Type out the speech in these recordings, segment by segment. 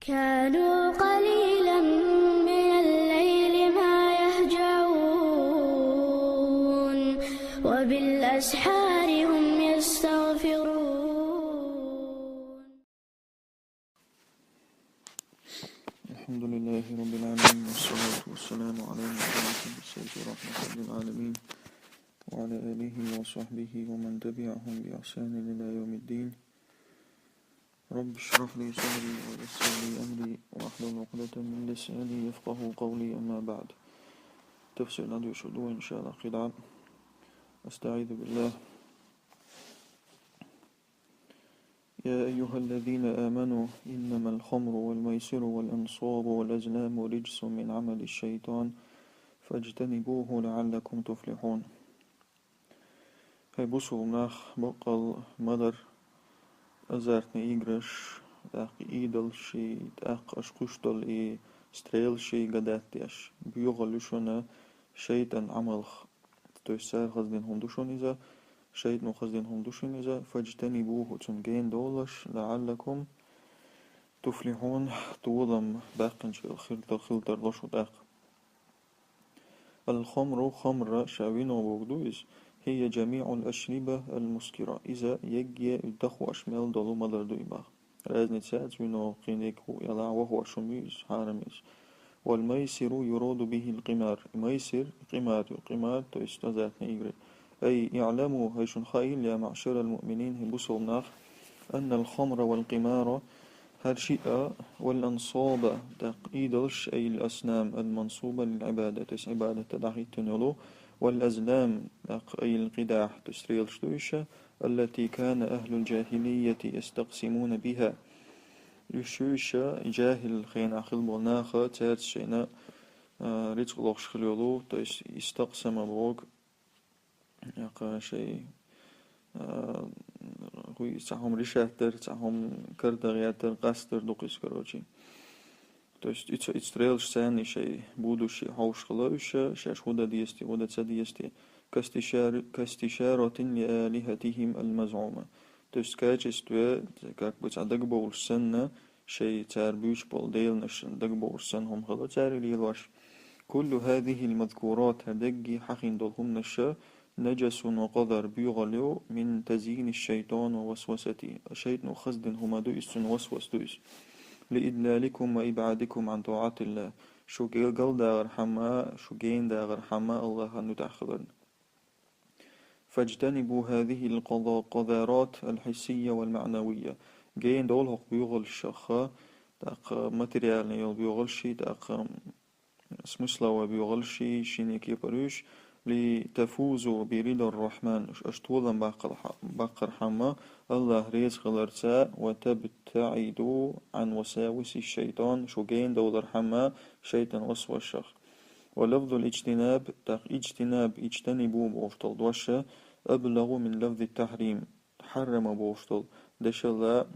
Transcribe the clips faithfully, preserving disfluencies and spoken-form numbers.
كانوا قليلا من الليل ما يهجعون، وبالأسحار هم يستغفرون. الحمد لله رب العالمين، والصلاة والسلام على المبعوث بالسيف رحمة للعالمين، وعلى آله وصحبه ومن تبعهم بإحسان إلى يوم الدين. رب اشرح لي صدري ويسر لي أمري واحلل عقدة من لساني يفقه قولي، أما بعد. تفسير ندوش دو إن شاء الله قطعة. أستعيذ بالله. يا أيها الذين آمنوا إنما الخمر والميسر والأنصاب والأزلام رجس من عمل الشيطان فاجتنبوه لعلكم تفلحون. Хьай бусулба нах, баккъал мадар, азартни играш, тӀаккха идолаши, тӀаккха аш кхуьш долу и стрелаши гадатдеш, боьхалла ю шуна шайтӀан Ӏамалх. То есть цара хаза дина хӀума ду шуна иза, шайтӀано хаза дина хӀума ду шуна иза, фаджтанибуху, цунна гена довлаш, лаӀаллакум туфлихьун, толам баьккхинчарел хир дар, хила тарло шу тӀаккха. Ал-хамру, хамра, ша вино бохург ду иза, хӀия жамиӀул ашриба ал-мускира. Иза егге дахош мел долу мадар ду и боху. Разница яц вино, кхин егг хӀу ялахь вахош хӀума ю иза, хьарам иза. Вал майсиру юраду бихил къимар. Майсир, къимар ю, къимар, то есть азартные игры. Ай, и'ламу, хӀай шуна хаийла, я маъшарал муъминин, хӀай бусалба нах, аннал хамра вал къимара, хӀара шиъ а, вал ансаба, тӀаккха идолаш, ай, ал-аснам, ал-мансуба лил Ӏибада, то есть Ӏибадатта дӀахӀиттина йолу, вал азлам, тӀаккха, ай, ал-къидахь, то есть стрелаш ду уьш, аллати кана ахлул жахилияти ястакъсимуна биха. Уьш ю уьш жахил хенахь хилла болу наха, цаьрца шайна, а, рицкъ лохуш хилла йолу, то есть истакъсама боху, Яккха шайн, а, хӀуй, цхьа хӀума решать дар, цхьа хӀума карадагӀа дар, къастор ду-кх иза, короче. То есть, и ца-, и стрелаш царна шайн будущее хьовш хилла уьш, шаьш хӀун дан деза те, хӀун дан ца деза те. Кастишар-, кастишаратин ли алихатихим ал-мазгӀума. То есть, в качестве, как бы, цхьа дагабовлуш санна, шайн цара буьйцуш болу деланаш дагабовлуш санна хӀума хилла цара лелош. Куллу хазихил мазкурат, хӀара дерриге хьахийна долу хӀуманаш, наджасун ва къадар, боьхалла ю, мин тазйиниш шайтан ва васвасати. ШайтӀано хаза дина хӀума ду иза, цуьнан васвас ду иза. Ли идлаликум ва ибӀадикум Ӏан тӀаӀатиллахӀ. Шу гел-, галдагӀархьама, шу гена дагӀархьама АллахӀан нуьтӀахь хиларна. Фаджтанибу хазихил къаза-, къазарат ал-хиссия вал маънавия. Гена довла хӀокху боьхаллашах, тӀаккха материальный йолу боьхаллаший, тӀаккха смысловой боьхаллаший, шина кепара уьш, ли тафузу би ридар рахман, аша толам баккхал-, баккхархьама АллахӀ реза хиларца, ва табтаӀиду Ӏан васависи шайтан, шу гена довлархьама шайтӀан васвасех. Ва лафзул иджтинаб, тӀаккха иджтинаб, иджтанибу бохуш долу дош, аблагӀу мин лафзи тахьрим, хьаррама бохуш долу дешалла,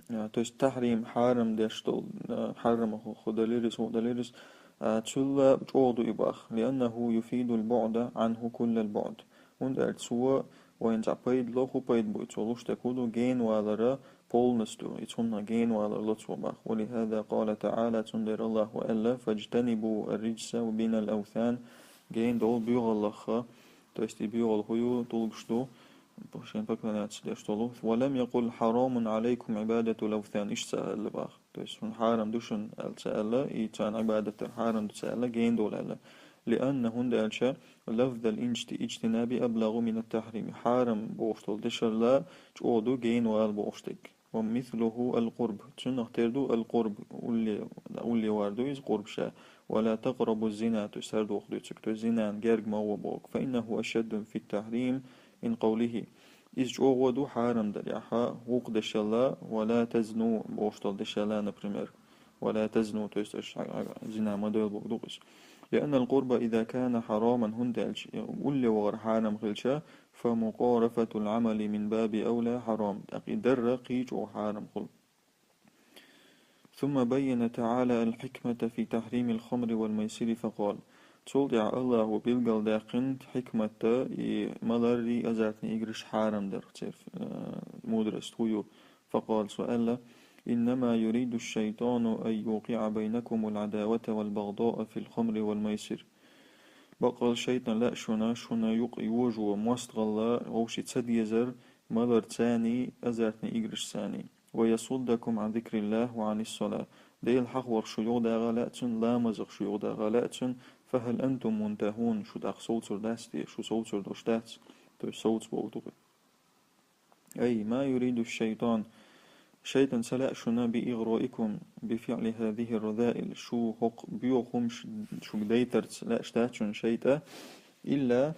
а, то есть тахьрим, хьарам деш долу, а, хьаррама хӀу-, хӀу далийра иза, хӀу далийра иза, а, цул чӀогӀа ду и боху. Лианнаху юфидул буӀда Ӏанху куллал буӀд. ХӀунда аьлча цо вайна цхьа пайда ло, хӀун пайда бу и цо луш дерг хӀун ду, генавалара полностью, и цунна генавалар ло цо боху. Ва лихаза къала таӀала, цундела АллахӀа аьлла, фаджтанибу ар-риджса ва минал авсан, гена довла боьхаллах, то есть и боьхалла хӀун ю, тӀулгаш ду, шайна поклоняться деш долу. Ва лам якъул хьарамун Ӏалайкум Ӏибадатул авсан, иштта ца аьлла боху. То есть, хӀун хьарам ду шуна аьлла ца аьлла, и царна Ӏибадат дар хьарам ду ца аьлла, гена довла аьлла. Лианна, хӀунда аьлча, лафзал инчти-, иджтинаби аблагӀу минат тахьрими. Хьарам бохуш долу дешалла чӀогӀа ду генавала бохуш дерг. Ва мислуху ал-къурб. Цунах тера ду ал-къурб, улле, улле вар ду иза къурб ша. Ва ла такърабу зина, то есть хӀара доху дуьйцург, то есть зинан герга ма гӀо боху. Фа иннаху ашадду фит тахьрим мин къавлихи. Иза чӀогӀа ду хьарам дарехьа, вукху дешалла, ва ла тазну, бохуш долу дешалла, например. Ва ла тазну, то есть аша зина ма дойла боху ду иза. Лианнал къурба иза кана хьараман, хӀунда аьлча, улле вахар хьарам хилча, фа мукъарафатул Ӏамали мин баби авла хьарам. ТӀаккха и дарра кхин чӀогӀа хьарам хуьлу. ثم بين تعالى الحكمة في تحريم الخمر والميسر فقال. Цул тӀаьхьа АллахӀа билгалдаьккхина хьикмат, и маларри азартни играш хьарам дар, церан, э, мудрость хӀун ю. Факъала, цо аьлла, إنما يريد الشيطان أن يوقع بينكم العداوة والبغضاء في الخمر والميسر. Бакъал шайтӀан лаьа шуна, шуна юкъа йожо мостагӀалла вовши ца дезар маларцани азартни играшцани. ويصدكم عن ذكر الله وعن الصلاة. Дела хьахавар шу юхадагӀа лаьа цун, ламазах шу юхадагӀа лаьа цун. فهل أنتم منتهون. Шу тӀаккха совцур дац те, шу совцур долуш дац. То есть совцабовла ду-кх. أي ما يريد الشيطان. ШайтӀан ца лаьа шуна بإغرائكم بفعل هذه الرذائل. Шу хӀокху боьха хӀумаш шуьга дайтарца лаьаш дац шуна шайтӀа. إلا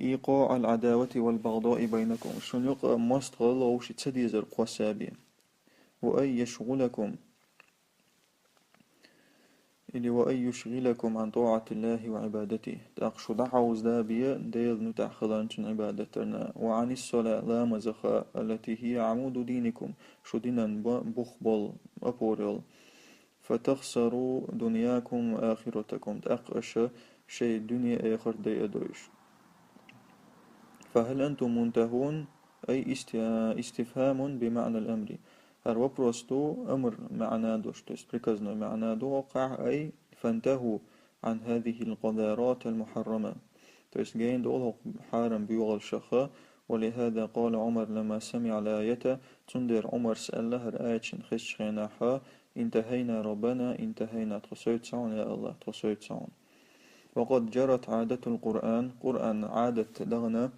إيقاع العداوة والبغضاء بينكم. Шуна юкъа мостагӀалла вовши ца дезар кхосса бен. وأن يشغلكم Или وأن يشغلكم عن طاعة الله وعبادته. ТӀаккха шу дӀахьовзадабе Делан муьтӀахь хиларна, Цуьнан Ӏибадат дарна. وعن الصلاة, ламазах, التي هي عمود دينكم, шу динан бу-, бух болу, опора йолу. فتخسروا دنياكم وآخرتكم. ТӀаккха аша шайн дуьне а, эхарт а дайа дойуш. فهل أنتم منتهون؟ أي است-, استفهام بمعنى الأمر. ХӀара вопрос ду, амр маьӀна долуш, то есть приказной маьӀна ду хӀокхахь, أي فانتهوا عن هذه القذارات المحرمة. То есть гена долу хӀокху хьарам боьхалшах. ولهذا قال عمر لما سمع الآية, цундела Ӏумарс аьлла хӀара аятшна хезачу хенахь: انتهينا ربنا، انتهينا, тхо соьца хьуна, я АллахӀ, тхо соьца хьуна. وقد جرت عادة القرآن, Къуръан Ӏадат дахана,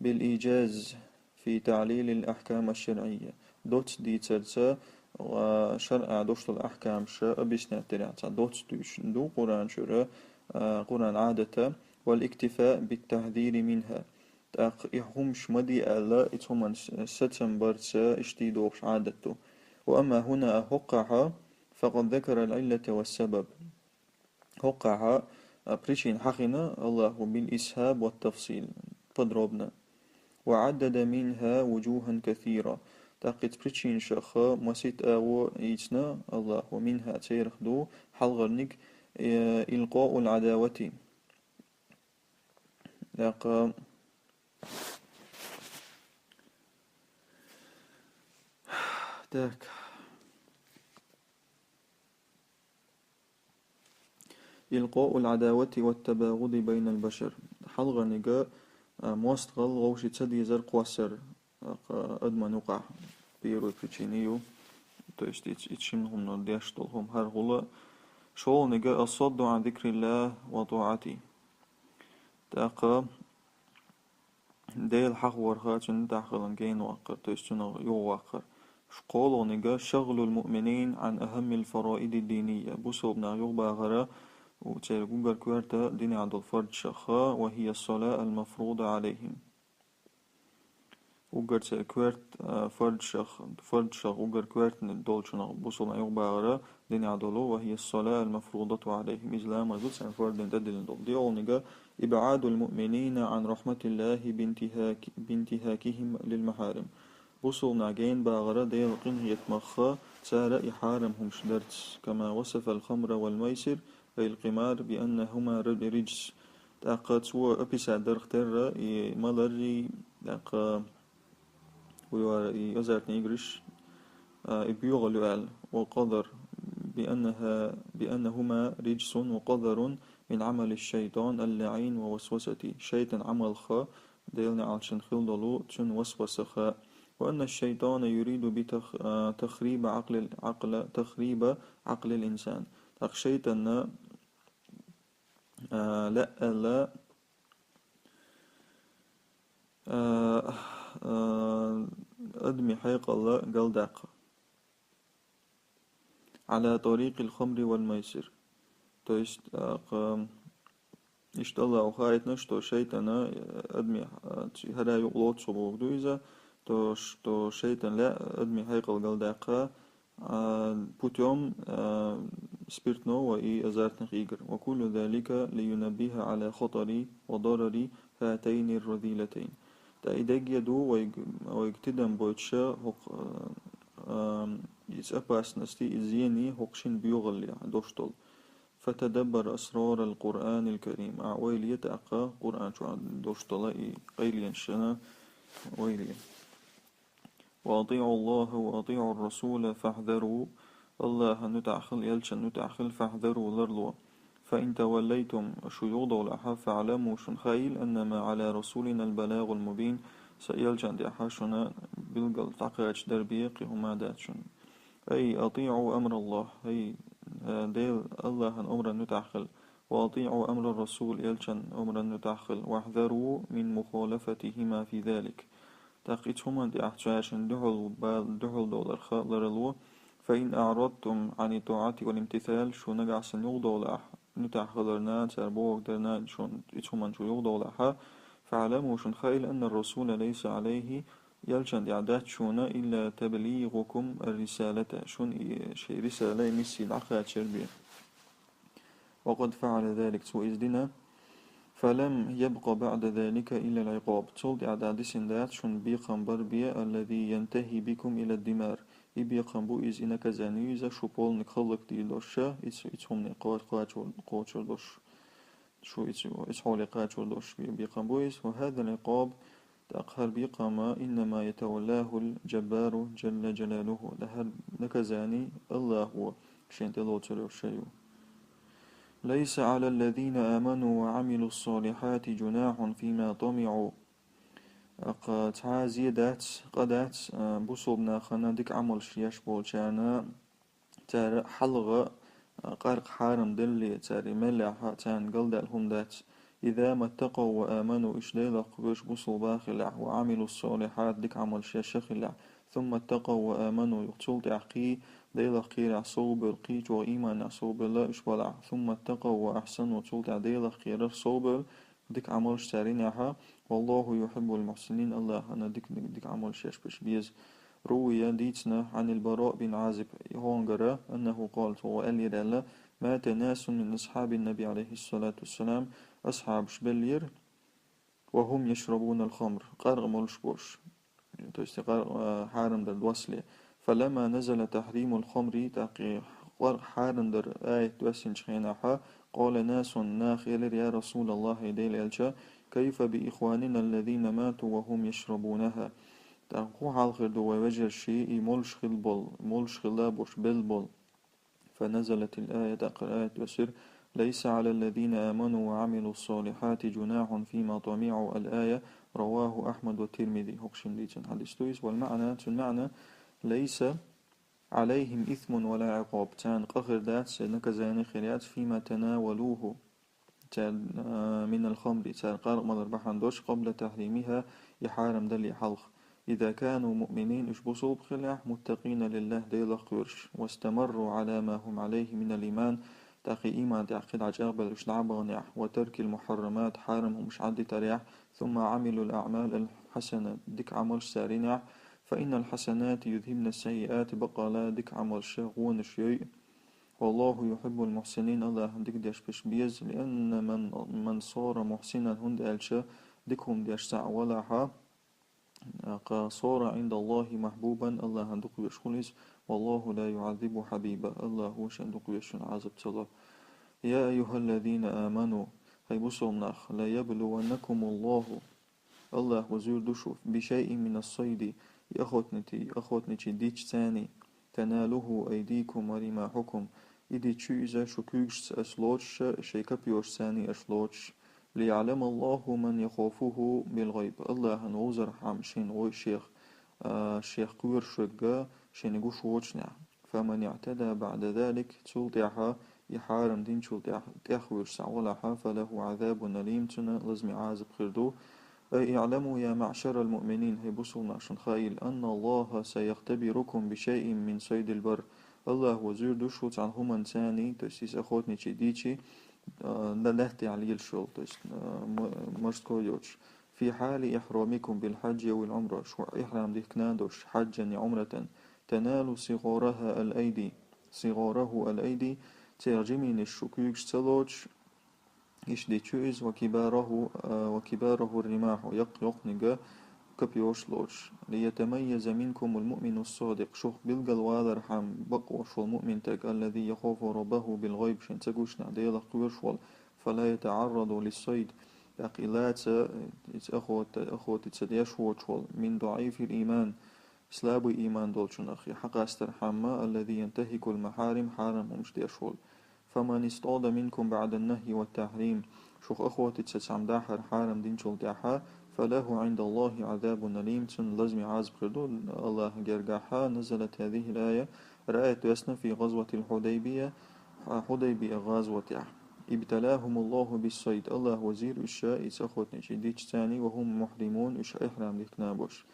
بالإيجاز في تعليل الأحكام الشرعية. Доцца дийцарца, а, шарӀа долуш долу ахькамаш объяснять дарехь цхьа доцца дуьйцуш ду Къуръан чуьра, а, Къуръан Ӏадата, والاكتفاء بالتحذير منها. ТӀаккха и хӀумаш ма де аьлла, и цу хӀуманна с-, сацам барца иштта дохуш Ӏадат ду. وأما هنا, а хӀокхахь, فقد ذكر العلة والسبب. ХӀокхахь, а, причина хьахийна АллахӀа بالإسهاب والتفصيل, подробно. وعدد منها وجوها كثيرة. ТӀаккха иза причинашах масийтта агӀо ийцина АллахӀа, منها, царах ду, хьалхарниг, э, إلقاء العداوة. ТӀаккха, так. إلقاء العداوة والتباغض بين البشر. Хьалхарниг, а, мостагӀалла вовши ца дезар кхоссар, а, адаман юкъахь первая причина ю. То есть ит-, ит шина хӀуманал деш долу хӀума хӀара хӀула. ШолгӀаниг الصد عن ذكر الله وطاعته. ТӀаккха Дела хьахаварх, Цуьнан тӀехь хиларна гена ваккхар, то есть Цунах юхаваккхар. КхоалгӀаниг شغل المؤمنين عن أهم الفرائض الدينية. Бусалба нах юхабахар, у, церан уггар коьрта динехь долу фардашах, وهي الصلاة المفروضة عليهم. Уггар церан коьрта, а, фардашах, фардашах уггар коьртана долчунах бусалба нах юхабахар, динехь долу, وهي الصلاة المفروضة عليهم, иза ламаз ду царна фарз дина тӀедиллина долу. ДиъолгӀаниг إبعاد المؤمنين عن رحمة الله بانتهاك-، بانتهاكهم للمحارم. Бусалба нах гена бахар Делан къинхетамах, цара и хьарам хӀумаш дарца, كما وصف الخمر والميسر أي القمار بأنهما ر-، رجس. ТӀаккха цо описать дарх терра и маларий, тӀаккха вуй вара и азартни играш, а, и боьхалла ю аьлла, وقذر، بأنها، بأنهما رجس وقذر من عمل الشيطان اللعين ووسوسته. ШайтӀан Ӏамалх, Делан неӀалт шен хила долу, цуьнан васвасах. وأن الشيطان يريد بتخ-، а, تخريب عقل ال-، عقل، تخريب عقل الإنسان. ТӀаккха шайтӀанна, а, лаьа аьлла, а, а, адамийн хьекъал галдаккха. على طريق الخمر والميسر. То есть, а, кха-, иштта АллахӀа хаийтина, что шайтӀана, а, адамийн, а, ци-, хӀара юкъа лоцуш бохург ду иза, то, что шайтӀан лаьа адамийн хьекъал галдаккха, а, путём, а, спиртного и азартных игр. وكل ذلك لينبه على خطر وضرر هاتين الرذيلتين. ТӀаккха и дерриге ду вайга, вайга тидам бойтуш хӀокху, а, а, иза опасности, иза зене хӀокху шина боьхалле долуш долу. فتدبر أسرار القرآن الكريم. Ахьа ойла е тӀаккха Къуръан чохь долуш долу и къайленашна ойла е. وأطيعوا الله وأطيعوا الرسول فاحذروا. Аллахӏан мутӏахӏ хила, элчан мутӏахӏ хила, فاحذروا, ларло. فإن توليتم, шу юхадовлахь, فاعلموا, шуна хаийла, أنما على رسولنا البلاغ المبين, са элчан тӏехь шуна билггал дӏакхача дар бен кхин хӏума дац шуна. أي أطيعوا أمر الله, хӏай, э, Дел-, Аллахӏан омран мутӏахӏ хила, وأطيعوا أمر الرسول, элчан омран мутӏахӏ хила, واحذروا من مخالفتهما في ذلك. Тӏаккха ицу хӏуман тӏехь цаьршинна дуьхьал ба-, дуьхьал довларх ларло. فإن أعرضتم عن الطاعة والامتثال, шу нагахь санна юхадовлахь, мутӏахӏ хиларна, цар бохург дарна, шуна ицу хӏуманна шу юхадовлахь, فاعلموا, шуна хаийла, أن الرسول ليس عليه, элчан тӏехь дац шуна, إلا تبليغكم الرسالة, шуна и шайн рисала, и миссия дӏакхачар бен. وقد فعل ذلك, цо иза дина. فلم يبق بعد ذلك إلا العقاب. Цул тӏаьхьа дӏадисина дац шуна бекхам бар бен, الذي ينتهي بكم إلى الدمار. И бекхам бу иза, и наказание ю иза, шу полный хӀаллакдийр долуш, ицу, ицу хӀумане кхо-, кхачор, кхочур долуш. Шу ицу, ицу хьоле кхачур долуш бе-, бекхам бу иза. وهذا العقاب, тӀаккха хӀара бекхам, إنما يتولاه الجبار جل جلاله. ХӀара наказание Аллахо шена тӀе лоцур йолуш ю. ليس على الذين آمنوا وعملوا الصالحات جناح فيما طمعوا. ТӀаккха цхьа а зе дац, къа дац, а, бусалба нахана дика Ӏамалш еш болчарна, цара хьалха, а, къаркъа хьарам делле, цара мел лаьхьа, царна галдаьлла хӀума дац. إذا ما اتقوا وآمنوا, уьш Делах кхоьруш бусалба хилахь, وعملوا الصالحات, дика Ӏамалш еш хилахь, ثم اتقوا وآمنوا, юха цул тӀаьхьа кхий, Делах кхерахь совбевлла, кхий чӀогӀа ийманехь совбевлла уьш балахь, ثم اتقوا وأحسنوا, цул тӀаьхьа Делах кхерар совбевлла, дика Ӏамалш цара йинехь, والله يحب المحسنين, Аллахана дика, дика Ӏамалш еш берш беза. روي, дийцина, عن البراء بن عازب, хьонгара, أنه قال, цо аьллера аьлла, مات ناس من أصحاب النبي عليه الصلاة والسلام, асхьабаш беллера, وهم يشربون الخمر, къаркъа молуш болуш. То есть, къар-, а, хьарам дар доссале. فلما نزل تحريم الخمر, тӀаккха къаркъа хьарам дар аят доссинчу хенахь, قال ناس, наха элира, يا رسول الله, хӀай Делан элча, كيف بإخواننا الذين ماتوا وهم يشربونها؟ ТӀаккха хӀун хьал хир ду вай вежарший, и молуш хилла болу, молуш хилла болуш белла болу? فنزلت الآية, тӀаккха аят доссира, ليس على الذين آمنوا وعملوا الصالحات جناح فيما طمعوا الآية، رواه أحمد والترمذي. ХӀокху шина дийцина хьадис ду иза, والمعنى, цуьнан маьӀна, ليس عليهم إثم ولا عقاب. Царна къа хир дац, я наказание хир яц, فيما تناولوه, цара, а, من الخمر, цара къаркъа малар бахьана долуш, قبل تحريمها, и хьарам дале хьалха. إذا كانوا مؤمنين, уьш бусалба хилахь, متقين لله, Делах кхоьруш, واستمروا على ما هم عليه من الإيمان, тӀаккха ийман тӀехь кхидӀа чӀагӀбелла уьш дӀа а баханехь, وترك المحرمات, хьарам хӀумаш Ӏаддитарехь, ثم عملوا الأعمال الحسنة, дика Ӏамалш цара йинехь, فإن الحسنات يذهبن السيئات, баккъала дика Ӏамалша гӀонаш йой. والله يحب المحسنين, Аллахана дика деш берш беза, لأن من, من صار محسنا, хӀунда аьлча дика хӀума деш цхьаъ валахь, тӀаккха صار عند الله محبوبا, Аллахана дукха везаш хуьлу иза, والله لا يعذب حبيبه, Аллахо шен дукха везачунна Ӏазап ца ло. يا أيها الذين آمنوا, хӀай бусалба нах, ليبلونكم الله, Аллахо зуьйр ду шу, بشيء من الصيد, и охотники-, охотничий дичцаний, تناله أيديكم ورماحكم, и дича ю иза шу куьйгашца аш лоцуш, шайн копьёшцаний аш лоцуш. ليعلم الله من يخافه بالغيب, Аллахана вовзархьама шена вай шех, а, шех кхоьруш верг, шена гуш воцучу наха. فمن اعتدى بعد ذلك, цул тӀаьхьа, и хьарам динчул тӀаьхьа, тӀехвуьйраш цхьаъ валахь, فله عذاب أليم, цунна лазаме Ӏазап хир ду. أي اعلموا يا معشر المؤمنين, хӀай бусалба нах, шуна хаийла, أن الله سيختبركم بشيء من صيد البر. Аллахо зуьйр ду шу цхьана хӀуманцаний, то есть иза охотничий дичий, а, ла-, лаьттахь лелаш йолу, то есть, а, м-, морской йоцуш. في حال إحرامكم بالحج أو العمرة, шу ихьрам дихкина долуш, حجا أو عمرة, تنال صغارها الأيدي, صغاره الأيدي, церан жимийнаш шу куьйгаш ца лоцуш, иштта дича ю иза, وكباره, а, وكباره الرماح, яккха йоккханиг копьёш лоцуш. ليتميز منكم المؤمن الصادق, шух билгалвалархьама бакъвеш волу муъмин стаг, الذي يخاف ربه بالغيب, шен ца гучунехь Делах кхоьруш волу, فلا يتعرض للصيد, тӀаккха и лаца, иза охота, охота ца деш воцуш волу, من ضعيف الإيمان, слабый иман долчунах, и хьакъастар хьамма, الذي ينتهك المحارم, хьарам хӀумаш деш волу. فمن اصطاد منكم بعد النهي والتحريم, шух охотиться цхьамма дахьара хьарам динчул тӀаьхьа, فله عند الله عذاب أليم, цунна лазаме Ӏазап хир ду Аллахьа гергахьа. نزلت هذه الآية, аят доьссина في غزوة الحديبية, Хьудайбия гӀазотехь. ابتلاهم الله بالصيد, Аллахьа везира уьш ша, иза охотничий дичча царна, وهم محرمون, уьш ихьрам дихкина болуш.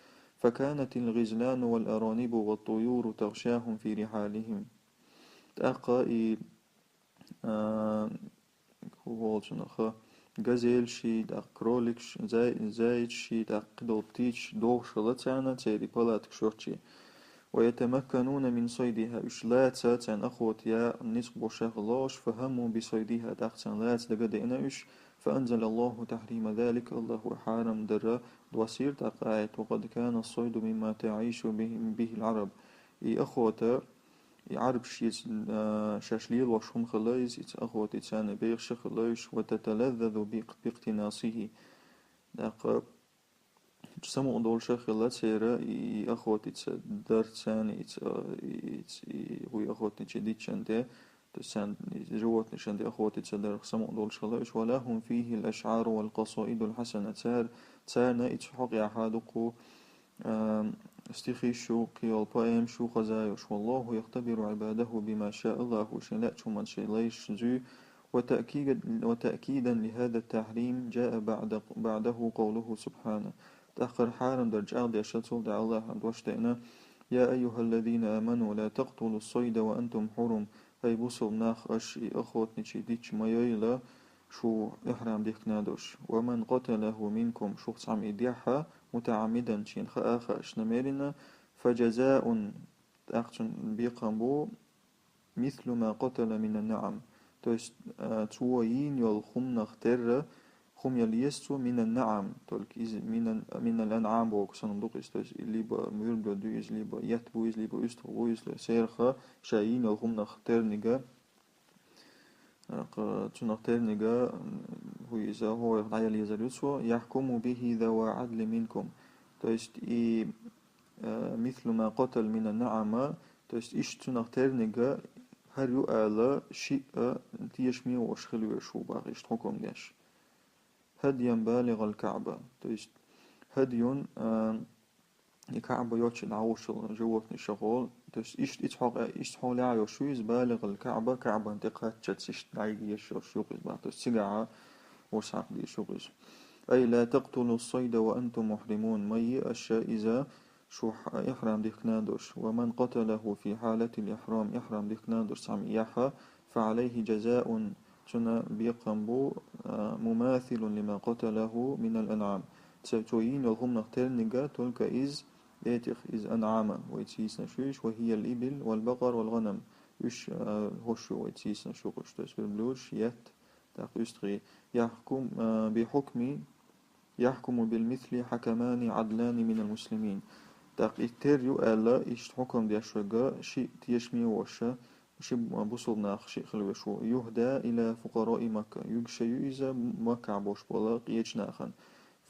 فكانت الغزلان والأرانب والطيور تغشاهم في رحالهم. ТӀаккха и, а, хӀу волчунах, газельший, тӀаккха кроликш, зай-, зайчший, тӀаккха кхидолу птичаш догӀуш хилла царна, церан палаткаш йолччий. ويتمكنون من صيدها, уьш лаца, царна охота яа ницкъ беш хилла уьш, فهموا بصيدها, тӀаккха царна лаца дагадеана уьш, فأنزل الله تحريم ذلك, Аллахьа хьарам дар доссийра тӀаккха аят, وقد كان الصيد مما تعيش به, به العرب. И охота, и Ӏарбаш иза, а, шаьш лелош хӀума хилла иза, иза охота, и царна бехаш хилла уьш, وتتلذذ باق-, باقتناصه. ТӀаккха самукъадолуш хилла церан и охотиться дар царна, и ц-, и, и, и, хӀу охотничий диччан тӀе, то есть царна и животнашан тӀе охотиться дарх самукъадолуш хилла уьш. ولهم فيه الأشعار والقصائد الحسنة. Цар-, царна и цу хьокъехьа дуккха, а, стихиш ю, кхин йолу поэмаш ю хаза йолуш. والله يختبر عباده بما شاء, Аллахьа шен лаьачу хӀуманца шен лайш зуьй. وتأكيد-, وتأكيدا لهذا التحريم جاء بعد، بعده قوله سبحانه. ТӀаккха хьарам дар чӀагӀдеш цул тӀаьхьа Аллахьа дош деана: يا أيها الذين آمنوا لا تقتلوا الصيد وأنتم حرم. ХӀай бусалба нах, аша и охотничий дичча ма йойла, шу ихьрам дихкина долуш. ومن قتله منكم, шух цхьамма и дехьа, متعمدا, шена хаа а хаьаш, намеренно, فجزاء, тӀаккха цунна бекхам бу, مثل ما قتل من النعم. То есть, а, цо йийна йолу хӀуманах терра, хӀума яла еза цо من النعم, только иза من ال-, من الأنعام боху санна ду-кх иза, то есть либо верблюд ю иза, либо етт бу иза, либо уьстагӀ бу иза, то есть церах ша йийна йолу хӀуманах терниг, а, цунах терниг, м, хӀу иза, хӀокхах дӀаяла езар ю цо, يحكم به ذوى عدل منكم. То есть и, а, مثل ما قتل من النعم, то есть иштта цунах терниг хӀара ю аьлла, шиъ а тешаме а волуш хила везаш ву боху иштта хьукам деш. هديا بالغ الكعبة. То есть هدي, а, и КаӀба йолчу дӀагӀуш йолу животнашах волу. То есть иштта, иштта хьо-, иштта хьолехь йолуш ю иза, بالغ الكعبة, КаӀбан тӀе кхаччалц иштта дӀайигеш йолуш ю иза боху. То есть цигахь урс хьакха дезаш ю иза. أي لا تقتلوا الصيد وأنتم محرمون. Ма йийа аша иза, шу хьа-, ихьрам дихкина долуш. ومن قتله في حالة الإحرام, ихьрам дихкина долуш цхьамма яхь, فعليه جزاء, цунна бекхам бу, а, مماثل لما قتله من الأنعام. Цо, цо йийна йолу хӀуманах терниг, только из этих, из анӀама, вайца йийцинарш ю уьш, وهي الإبل والبقر والغنم. Уьш, а, хӀорш ю, вайца йийцинарш ю уьш, то есть верблюдаш, етт, тӀаккха уьстагӀий. يحكم, а, بحكم يحكم بالمثل حكمان عدلان من المسلمين. ТӀаккха и тера ю аьлла, иштта хьукам деш верг шиъ тешаме а волуш, ши бусалба нах шиъ хила везаш ву. يهدى إلى فقراء مكة. Юьгуш ю иза Маккахь болуш болу къечу нахана.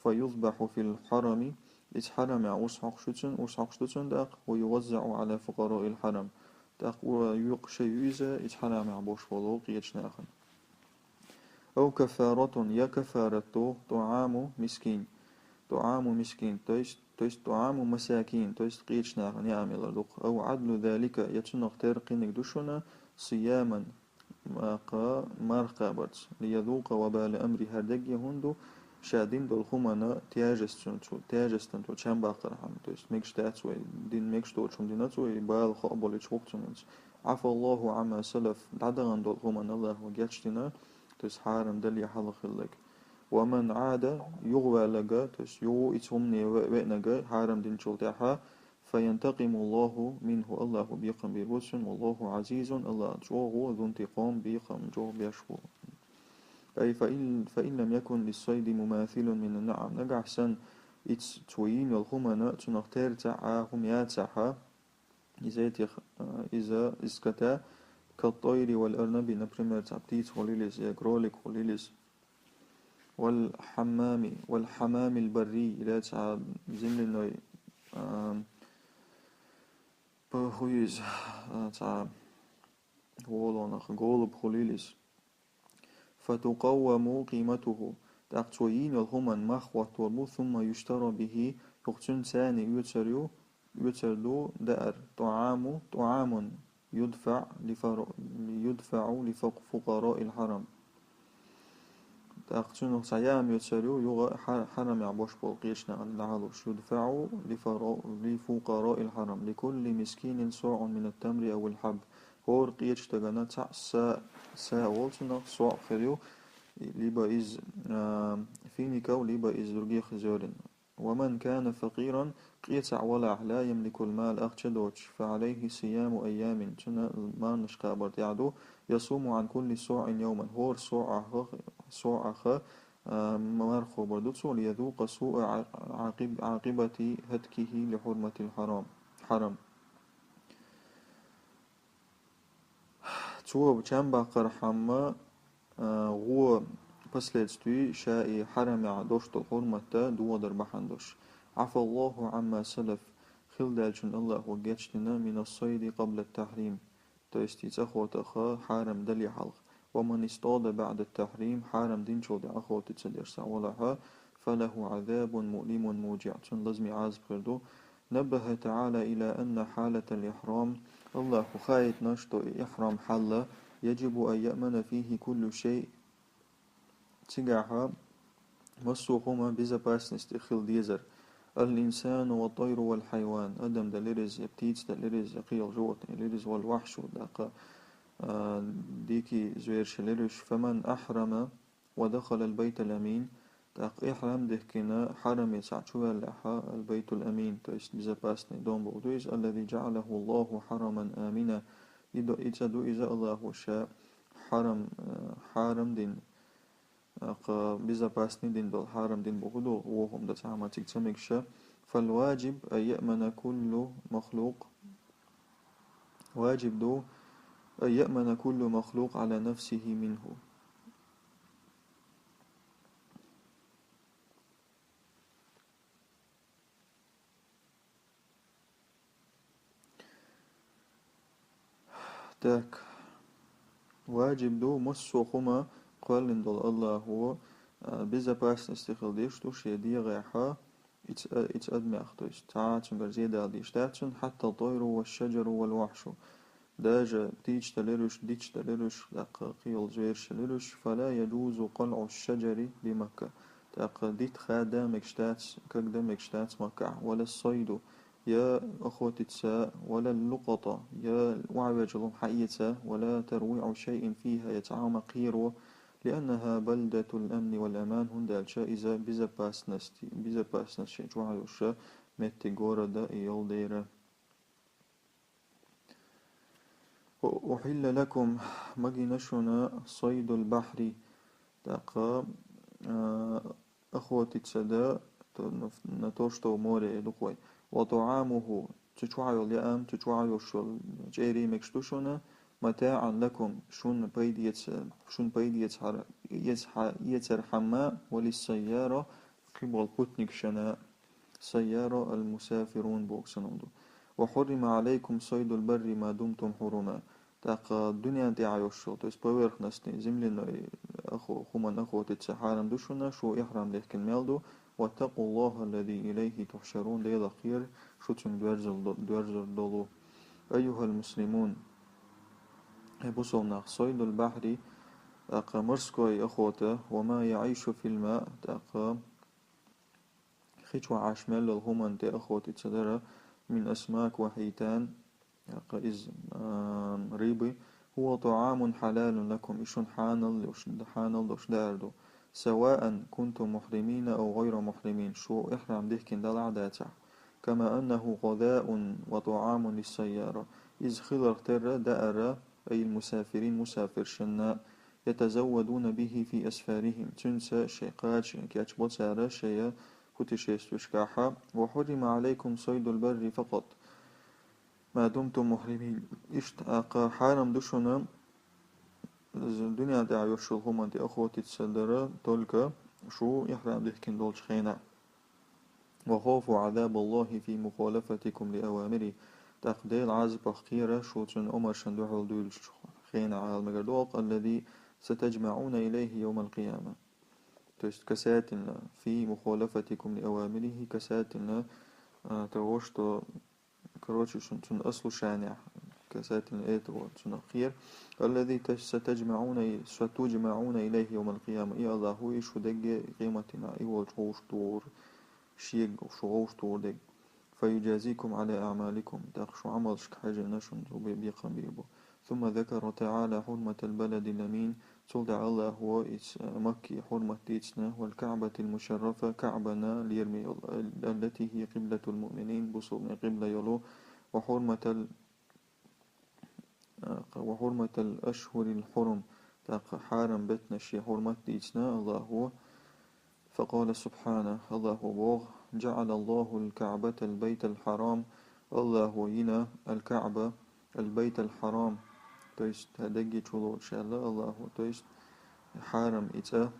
فيذبح في الحرم. Иза хьарамехь урс хьокхуш ю цунна, урс хьокхуш ду цунна тӀаккха, ويوزع على فقراء الحرم. ТӀаккха у-, юккъе ю иза, иза хьарамехь болуш болу къечу нахана. أو كفارة, я кафарат ду, طعام مسكين. طعام مسكين, то есть, то есть طعام مساكين, то есть къечу нахана яа мелар ду-кх. أو عدل ذلك, я цунах тера кхиниг ду шуна, صياما, маьрха, маьрха кхабарца. ليذوق وبال أمره, хӀара дерриге хӀунда ду, ша дина долу хӀуманна тяжестан цо, тяжестан цо чам баккхархьама, то есть мегаш дац вай, дина мегаш доцу хӀума дина цо, и бала хаа болуьйтуш ву-кх цунна. عفا الله عما سلف, дӀадахана долу хӀуманна Аллахьа гечдина, то есть хьарам дале хьалха хилларг. ومن عاد, юхаваьлларг, то есть юха а и цу хӀумане ве-, веанарг хьарам динчул тӀаьхьа, فينتقم الله منه, Аллахьа бекхам бийр бу цунна, والله عزيز, Аллахь чӀогӀа ву, ذو انتقام, бекхам чӀогӀа беш ву. أي فإن، فإن لم يكن للصيد مماثل من النعم. Нагахь санна, иза цо йийна йолу хӀуманна, цунах тера цхьа а хӀума яцахь, из этих, а, иза, иза скота, كالطير والأرنب, например, цхьа птица хуьлийла иза, я кролик хуьлийла иза. والحمام، والحمام البري, или цхьа земляной, а, П-, хӀу иза, а, цхьа гӀолонах, голубь хуьлийла иза. فتقوم قيمته. ТӀаккха цо йийна йолу хӀуманна мах хӀоттор бу, ثم يشترى به, юха цуьнан цӀе оьцур ю, оьцур ду даар, طعام، طعام يدفع لفر-، يدفع لفق-، فقراء الحرم. ТӀаккха цуьнах цхьа яам оьцур ю, юха хьа-, хьарамехь болуш болу кхечу нахана дӀахьалуш, يدفع لفر-، لفقراء الحرم، لكل مسكين صاع من التمر أو الحب. ХӀора кхечу стагана цхьаъ са, са волу цунах соӀ хир ю, либо из, а, фиников, либо из других зерен. ومن كان فقيرا, къе цхьаъ валахь, لا يملك المال, ахча доцуш, فعليه صيام أيام, цунна марнаш кхабар тӀехь ду, يصوم عن كل صاع يوما, хӀора соӀах, соӀах, а, марха кхобур ду цо, ليذوق سوء عاقب-، عاقبة هتكه لحرمة الحرام، حرم. Цо чам баккхархьама, а, гӀо последствий ша и хьарамехь долуш долу хӀурматта дохадар бахьана долуш. عفا الله عما سلف, хилла даьллачунна Аллахо гечдина, من الصيد قبل التحريم, то есть и цӀахотаха хьарам дале хьалха. ومن اصطاد بعد التحريم, хьарам динчул тӀаьхьа охота ца деш цхьаъ валахь, فله عذاب مؤلم موجع, цунна лазаме Ӏазап хир ду. نبه تعالى إلى أن حالة الإحرام, Аллахо хаийтина, что и ихьрам хьал, يجب أن يأمن فيه كل شيء, цигахь массо а хӀума безопасности хила дезар. الإنسان والطير والحيوان, адам далира иза, я птица далира иза, я кхин йолу животное далира иза, والوحش, тӀаккха, а, дикий зверш далира уьш. فمن أحرم ودخل البيت الأمين, тӀаккха ихьрам дихкина хьараме цхьаъ чу ваьллехь, البيت الأمين, то есть безопасный дом бохург ду иза, الذي جعله الله حرما آمنا, и до-, и цӀа ду иза Аллахо ша хьарам, э, хьарам дина, тӀаккха безопасный дина долу, хьарам дина бохург ду, вохам дан цхьа хӀума цига ца мегаш. فالواجب أن يأمن كل مخلوق, важиб ду, أن يأمن كل مخلوق على نفسه منه. Так. Важиб ду, массо а хӀума кхоьллина долу Аллахо, а, безопасности хила дезаш ду шен дегӀехь, и ц-, а, и цу адамех, то есть цхьа а цуьнгара зе дала дезаш дац цунна, حتى الطير والشجر والوحش. Даже птица далира уьш, диц далира уьш, тӀаккха кхин йолу зверш далира уьш, فلا يجوز قلع الشجر بمكة. ТӀаккха диц ха дан мегаш дац, каг дан мегаш дац Маккахь, ولا الصيد, я охотиться, ولا اللقطة, я охьавоьжна хӀума хьаэца, ولا ترويع شيء فيها, я цхьа хӀума кхеро, لأنها بلدة الأمن والأمان, хӀунда аьлча иза безопасность, безопасность шен чохь йолуш меттиг, город а йолу дела. أحل لكم, магийна шуна, صيد البحر, тӀаккха, а, охотиться дан, то, на, на то, что в море, я дукхой. وطعامه, цу чохь йолу яам, цу чохь йолуш йолу чӀерий мегаш ду шуна, متاعا لكم, шуна пайда эца-, шуна пайда эцахьара, эцахьа-, эцархьама, وللسيارة, кхин болу путникашна, سيارة المسافرون боху санна ду. وحرم عليكم صيد البر ما دمتم حرما. ТӀаккха дуьнен тӀехь йолуш йолу, то есть поверхностный, земляной охо-, хӀуманна охотиться хьарам ду шуна, шу ихьрам дихкина мел ду. واتقوا الله الذي إليه تحشرون, Делах кхера, шу цуьнга доьрзур до-, доьрзур долу. أيها المسلمون, хӀай бусалба нах, صيد البحر, тӀаккха морской охота, وما يعيش في الماء, тӀаккха хи чохь Ӏаш мел йолу хӀуманна тӀе охотиться дара, من أسماك وحيتان, тӀаккха иза, а, рыбы, هو طعام حلال لكم, и шуна хьанал долуш, хьанал долуш даар ду, سواء كنتم محرمين أو غير محرمين, шу ихьрам дихкина делахь а, дацахь а. كما أنه غذاء وطعام للسيارة, иза хиларх терра даар, أي المسافرين, мусафиршна, يتزودون به في أسفارهم, цуьнца шайн кхача кечбо цара шайн путешествешкахь. وحرم عليكم صيد البر فقط ما دمتم محرمين. Иштта тӀаккха хьарам ду шуна, з-, дуьнен тӀехь йолуш йолу хӀуманна тӀе охотиться дара, только шу ихьрам дихкина долчу хенахь. وخافوا عذاب الله في مخالفتكم لأوامره. ТӀаккха Дела Ӏазапах кхера шу цуьнан омаршна дуьхьал дуьйлучу хенахь, ала мегар ду оха, الذي ستجمعون إليه يوم القيامة. То есть касательно في مخالفتكم لأوامره, касательно, а, того, что, короче, шун цунна ослушание, касательно этого цунах кхера. الذي تج-, ستجمعون, ستجمعون إليه يوم القيامة. И Аллахо и шу дерриге къематдийнахь и волчу вовшахтухур, шега шу вовшахтухур дерг. فيجازيكم على أعمالكم. ТӀаккха шун Ӏамалшка хьаьжжина шуна цо бе-, бекхам бийр бу. ثم ذكر تعالى حرمة البلد الأمين. Цул тӀаьхьа Аллахо иза, э, Макки хьурмат дийцина, والكعبة المشرفة, КаӀбана лераме йолу, التي هي قبلة المؤمنين, бусалбанийн къибла йолу, وحرمة ال-, э, وحرمة الأشهر الحرم, тӀаккха хьарам беттанаш шен хьурмат дийцина Аллахо. فقال سبحانه, Аллахо боху: جعل الله الكعبة البيت الحرام, Аллахо йина الكعبة البيت الحرام, то есть хӀара дерриге чулоцуш аьлла Аллахо, то есть хьарам и цӀа,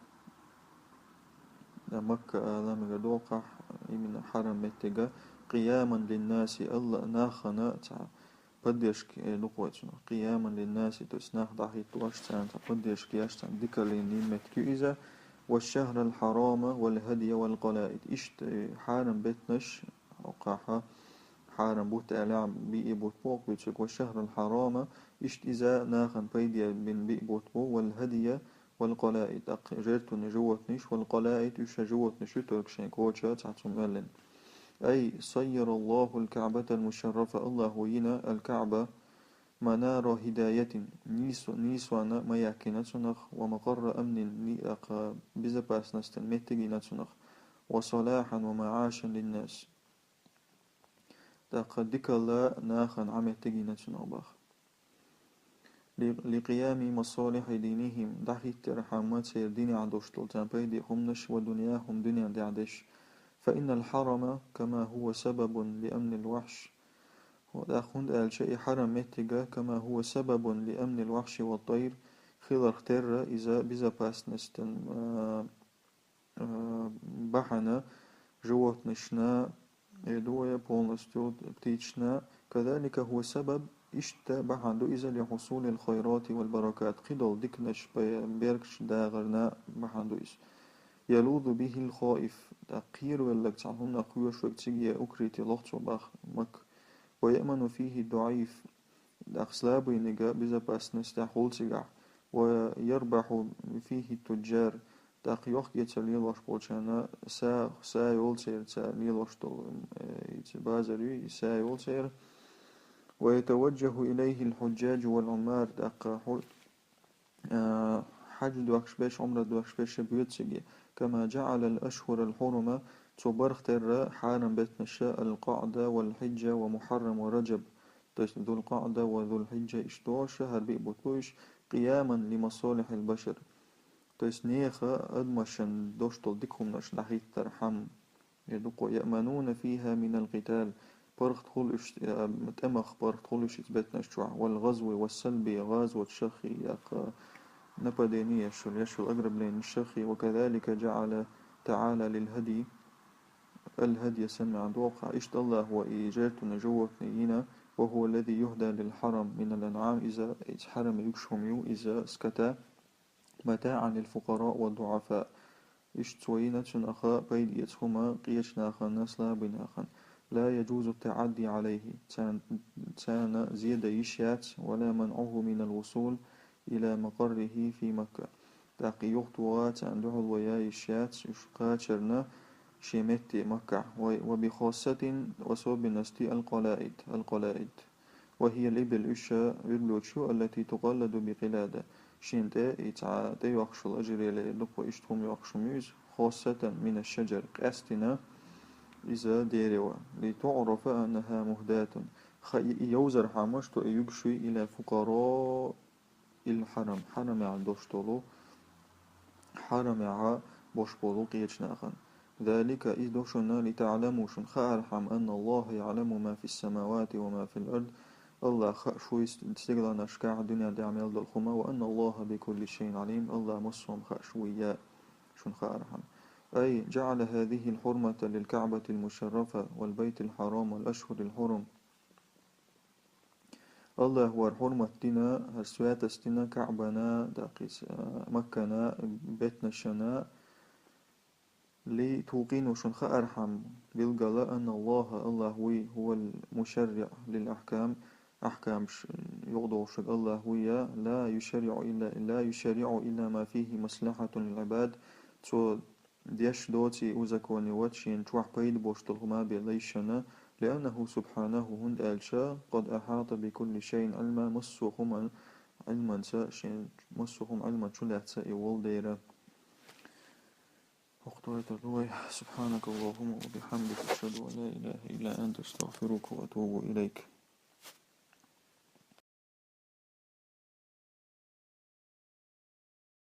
Макка ала мегар ду оха, именно хьарам меттига, قياما للناس, Алла-, нахана цхьа поддержка, э, ду кху цунах, قياما للناس, то есть нах дӀахӀиттош, царна цхьа поддержка еш, царна дикаллин йина меттиг ю иза, والشهر الحرام والهدي والقلائد. Иштта, э, хьарам беттанаш, оха хьарам бутт аьлла, биъ бутт бу оха буьйцург, والشهر الحرام, иштта иза нахана пайде бина биъ бутт бу, والهدي والقلائد, тӀаккха жертвенный животныйш, والقلائد, уьш ша животныйш ю, только шайн коча цхьацца хӀума аьллина. أي صير الله الكعبة المشرفة, Аллахо йина الكعبة منار هداية, нийсо-, нийсонан маяк йина цунах, ومقر أمن, ни-, тӀаккха безопасностан меттиг йина цунах, وصلاحا ومعاشا للناس. ТӀаккха дикалла нахана Ӏаметтиг йина цунах боху. Ли-, لقيام مصالح دينهم, дӀахӀиттархьама церан динехь долуш долу царна пайде хӀуманаш, ودنياهم, дуьненан дегӀ деш. فإن الحرم كما هو سبب لأمن الوحش. ТӀаккха хӀунда аьлча и хьарам меттига, كما هو سبب لأمن الوحش والطير, хиларх терра иза безопасностан, а, а, бахьана животныйшна, э, дуьйцу полностью птичашна, كذلك هو سبب, иштта бахьана ду иза, لحصول الخيرات والبركات, кхидолу диканаш, пе-, беркаташ дагӀарна бахьана ду иза. يلوذ به الخائف, тӀаккха кхеравелларг, цхьа хӀуманах кхоьруш верг цига укрытие лоху цо боху Макка. ويأمن فيه الضعيف, тӀаккха слабыйниг безопасностехь хуьлу цигахь, ويربح فيه التجار, тӀаккха йохк-эцар лелош болчарна са, са йолу церан, цара лелош долу, э, и ца базар ю, и са йолу церан. ويتوجه إليه الحجاج والعمار, тӀаккха хьу-, а, хьаьж доьхкуш берш, Ӏумра доьхкуш берш боьду цига. كما جعل الأشهر الحرم, цо барх терра хьарам беттанаш, القعدة والحجة ومحرم ورجب, то есть Зулкъаъда ва Зулхьиджа, иштта доьхуш, хӀара биъ бутт бу уьш, قياما لمصالح البشر, то есть нехан, адамашна долуш долу дика хӀуманаш дӀахӀиттархьама. Э, дукха, يأمنون فيها من القتال, паргӀат хуьлу уьш, э, тӀемах паргӀат хуьлу уьш иза беттанаш чохь, والغزو والسلب, гӀазот шаххий, яккха нападение еш йолу, еш йолу ограбление шаххий, وكذلك جعل تعالى للهدي الهدي, сан маьӀна доккху, иштта Аллахо и жертвенный животное йина, وهو الذي يهدى للحرم من الأنعام, иза, иза хьараме юьгуш хӀума ю, иза скота, متاعا للفقراء والضعفاء. Иштта цо йина цунах пайда эца хӀума къечу нахана, слабый нахана. لا يجوز التعدي عليه, царна, царна зе дан йиш яц, ولا منعه من الوصول إلى مقره في مكة. ТӀаккха юхатоха, царна дуьхьал ван йиш яц, уьш кхачарна шен метте Маккахь. Ва, وبخاصة, в особенности, القلائد, القلائد. وهي الإبل, уьш верблюдаш ю, التي تقلد بقلادة. Шен тӀе и цхьа тӀе йоккхуш йолу ожерелье дукха иштта хӀума йоккхуш хӀума ю иза, خاصة من الشجر, къаьстина иза дерево. لتعرف أنها مهداة. Ха-, и, и йовзархьама, что и юьгуш ю إلى فقراء الحرم, хьарамехь долуш долу, хьарамехь болуш болу къечу нахана. ذلك, иза ду шуна, لتعلموا, шуна хаархьама, أن الله يعلم ما في السماوات وما في الأرض, Аллах хууш ву стигаланашкахь, дуьнен тӀехь мел долу хӀума, وأن الله بكل شيء عليم, Аллах массо а хууш ву, шуна хаархьама. أي جعل هذه الحرمة للكعبة المشرفة والبيت الحرام والأشهر الحرم. Аллахӏа вар хьурмат дина, хӏара святость дина Каӏбана, дакъис, а, Маккана, беттанашна, لتوقنوا шуна хаархьама билгала أن الله Аллахӏ вуй هو المشرع للأحكام ахькамаш юкъадолуш Аллахӏ вуй, لا يشرع إلا لا يشرع إلا ما فيه مصلحة للعباد цо деш доций узаконивать шена чохь пайда болуш долу хӀума бен лайшана لأنه سبحانه хӀунда аьлча قد أحاط بكل شيء علما массо а хӀума Ӏилманца шен массо а хӀума Ӏилман чу лаьцна и волу дера. ХӀокху тойта дуй. سبحانك اللهم وبحمدك أشهد أن لا إله إلا أنت أستغفرك وأتوب إليك.